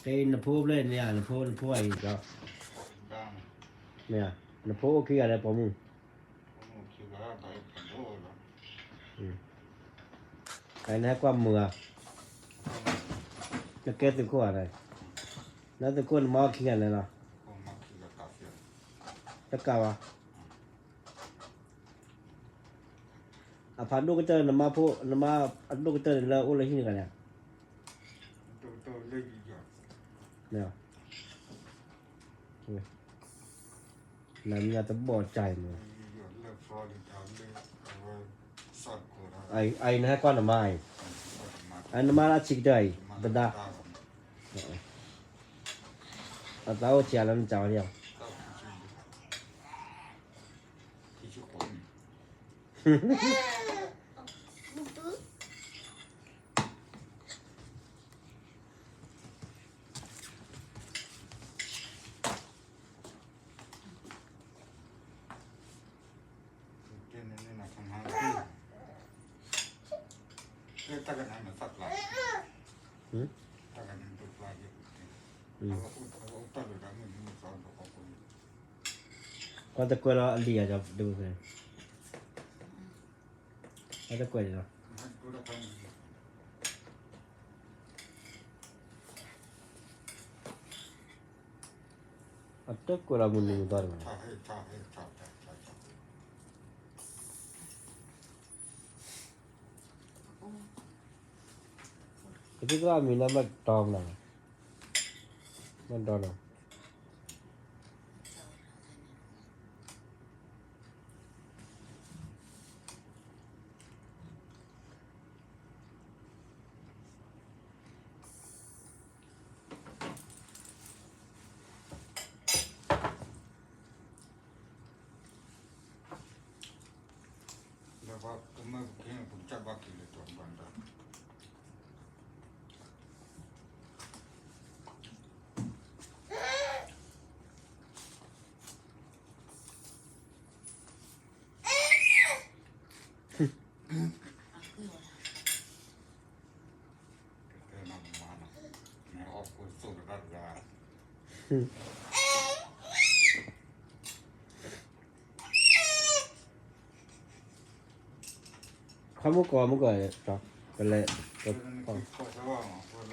ဖဲနဖိဖျဲၣ်န့ၣ်ဧါ, နဖိ နဖိအံၤဒီး, မ့ၢ်ဧါ, နဖိအိၣ်ခံဂၤလၢပိာ်မုၣ်, နဟဲကွၢ်မုာ်ဧါ, နကဲသုးခိၣ်ဧါ, နသုးခိၣ်နမါအိၣ်ခံဂၤလဲၣ်လီၤ, တကးဘၣ် အဖးဒိၣ်ကတၢၢ် နမါဖိ နမါအဒိၣ်ကတၢၢ်န့ၣ်လၢအိၣ်လၢဟံၣ်န့ၣ်ဂၤန့ၣ်, နမါတဘီၣ်ကၢ်အံၤန့ၣ်, အအံၤနဟဲကွၢ်နမါအံၤ, အနမါလၢအဆံးကတၢၢ်အံၤ ပဒါ, အသးအိၣ်ဆံးအါလၢနစးဝဲဒၣ် ကွၢ်တကွဲလီၤအလံာ်ဧါ, ကွၢ်တကွဲလီၤ. အတကွဲးလီၤမုၢ်နံၤမုၢ်သီတမံၤ, ကသံၣ်သရၣ်မံၤလၢမ့ၢ်တီမနုၤ, မ့ၢ်တီနီၤ. ခီမုၢ်ကီးမုၢ်ကီး, ကလဲၤ, က